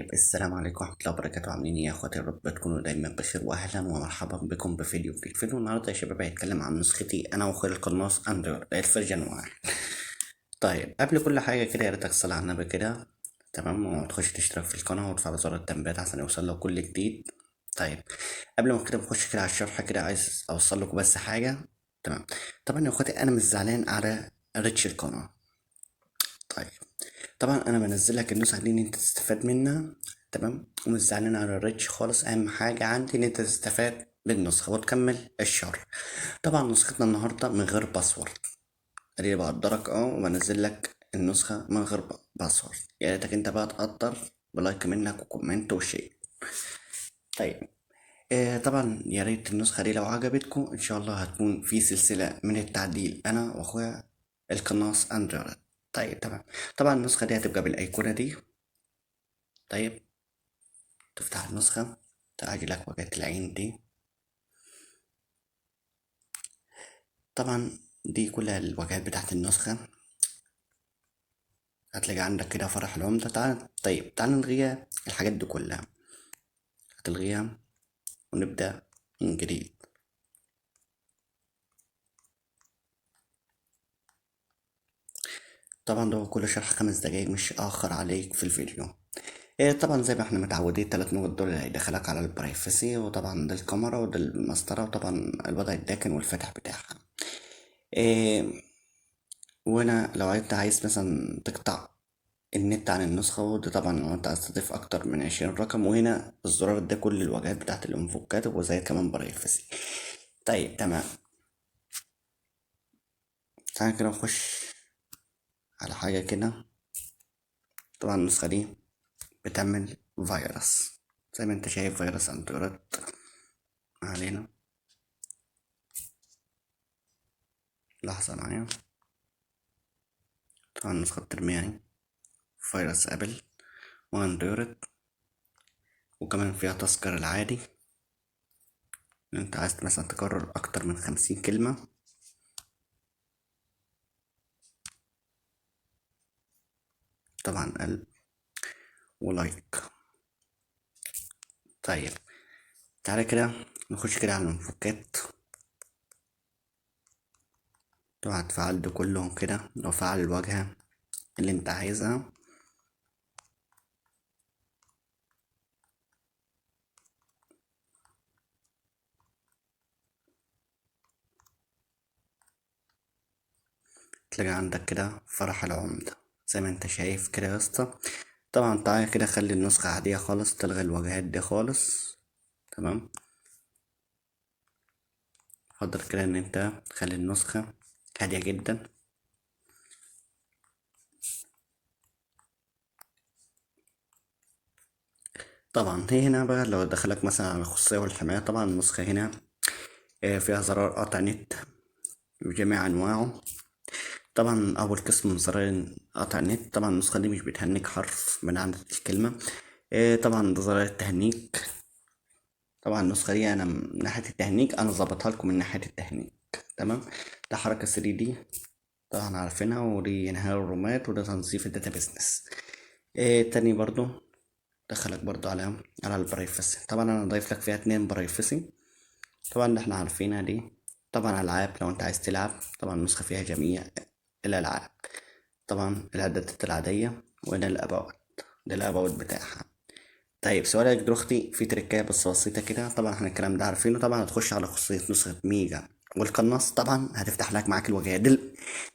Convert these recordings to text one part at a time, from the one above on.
طيب، السلام عليكم ورحمة الله وبركاته. عاملين ايه يا اخواتي؟ يا رب تكونوا دايما بخير، واهلا ومرحبا بكم بفيديو جديد. فيديو النهارده يا شباب هيتكلم عن نسختي انا واخويا القناص اندرويد ال version 1. طيب قبل كل حاجة كده يا ريتك تصلي على النبي كده، تمام، وتخش تشترك في القناة وتفعل زر التنبيهات عشان يوصل لك كل جديد. طيب قبل ما كده نخش كده على الشرح كده، عايز اوصل لكم بس حاجة، تمام. طبعا يا اخواتي انا مش زعلان على reach القناة. طيب طبعا انا بنزل لك النسخة دي ان انت تستفاد منها، تمام، ومش زعلان على ال reach خالص. اهم حاجة عندي ان انت تستفاد بالنسخة وتكمل الشرح. طبعا نسختنا النهارده من غير password، ادي بقدرك وبنزل لك النسخة من غير password. يا ريتك انت بقى تقدر ب like منك و comment و share. طيب طبعا يا ريت النسخة دي لو عجبتكم ان شاء الله هتكون في سلسلة من التعديل انا واخويا القناص اندرويد. طيب تمام. طبعا النسخة دي هتبقى بالايقونه دي. طيب تفتح النسخة تعجلك واجهه العين دي. طبعا دي كلها الواجهات بتاعت النسخة، هتلاقي عندك كده فرح العمدة. تعال نلغيها الحاجات دي كلها، هتلغيها ونبدأ من جديد. طبعا ده كل شرح 5 دقايق مش آخر عليك في الفيديو. طبعا زي ما احنا متعودين 3 نقط دول اللي هيدخلك على ال privacy، وطبعا ده الكاميرا وده المسطرة، وطبعا الوضع الداكن والفتح بتاعها. وهنا لو انت عايز مثلا تقطع النت عن النسخة، وده طبعا لو انت عايز تضيف اكتر من 20 رقم. وهنا الزرار ده كل الواجهات بتاعت الانفوكات، وزي كمان privacy. طيب تمام، تعالى كده نخش على حاجة كده. طبعا النسخة دي بتعمل فيروس زي ما انت شايف، فيروس اندرويد علينا. لحظة معايا. طبعا النسخة بترميها اهي فيروس ابل واندرويد، وكمان فيها تذكر العادي لو انت عايز مثلا تكرر اكتر من 50 كلمة. طبعا قلب ولايك. طيب تعالى كده نخش كده على المفكات. طبعا تفعل ده كلهم كده، لو فعل الواجهة اللي انت عايزها. تلاقي عندك كده فرح العمدة زي ما انت شايف كده يا اسطى. طبعا تعالى كده خلي النسخة عادية خالص، تلغي الواجهات دي خالص، تمام. اتفضل كده ان انت تخلي النسخة هادية جدا. طبعا هي هنا بقى لو دخلك مثلا على الخصوصية والحماية، طبعا النسخة هنا فيها زرار قطع نت بجميع انواعه. طبعا اول قسم من زرار قطع النت، طبعا النسخة دي مش بتهنيك حرف من عند الكلمة. طبعا ده زرار التهنيك. طبعا النسخة دي انا من ناحية التهنيك انا ظبطها لكم من ناحية التهنيك، تمام. ده حركة 3 دي طبعا عارفينها، ودي انهاء الرومات، وده تنظيف ال data business. تاني برضو دخلك برضو على ال privacy. طبعا انا ضايف لك فيها 2 privacy، طبعا اللي احنا عارفينها دي. طبعا العاب لو انت عايز تلعب، طبعا النسخة فيها جميع الالعاب. طبعا الاعدادات العادية، وهنا ال about، ده ال about بتاعها. طيب سؤالك دلوقتي في تركايه بس بسيطة كده، طبعا احنا الكلام ده عارفينه. طبعا هتخش على خصوصية نسخة ميجا والقناص، طبعا هتفتح لك معاك الواجهة دي،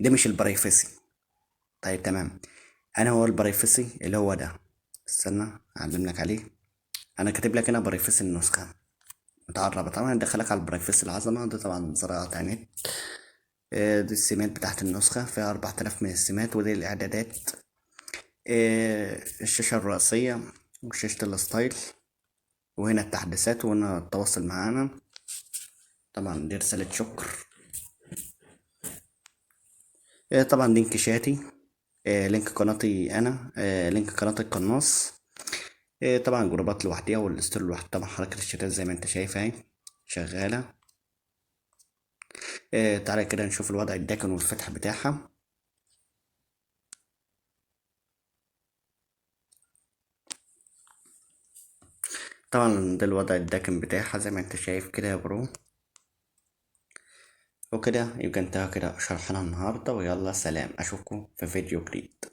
ده مش ال privacy. طيب تمام، انا هو ال privacy اللي هو ده، استنى اعلم لك عليه. انا كاتب لك هنا privacy النسخة متعربة، طبعا هدخلك على ال privacy العظمة ده. طبعا زراعة نت، دي السمات بتاعت النسخة، فيها 4000 من السمات، ودي الإعدادات، الشاشة الرئيسية وشاشة ال style، وهنا التحديثات، وهنا التواصل معانا. طبعا دي رسالة شكر. طبعا link شاتي، link قناتي أنا، link قناة القناص. طبعا جروبات لوحديها وال store لوحدها. طبعا حركة الشتات زي ما انت شايف اهي شغالة. تعالى كده نشوف الوضع الداكن والفتح بتاعها. طبعا ده الوضع الداكن بتاعها زي ما انت شايف كده يا bro. وكده يبقى انتهى كده شرحنا النهاردة، ويلا سلام، اشوفكم في فيديو جديد.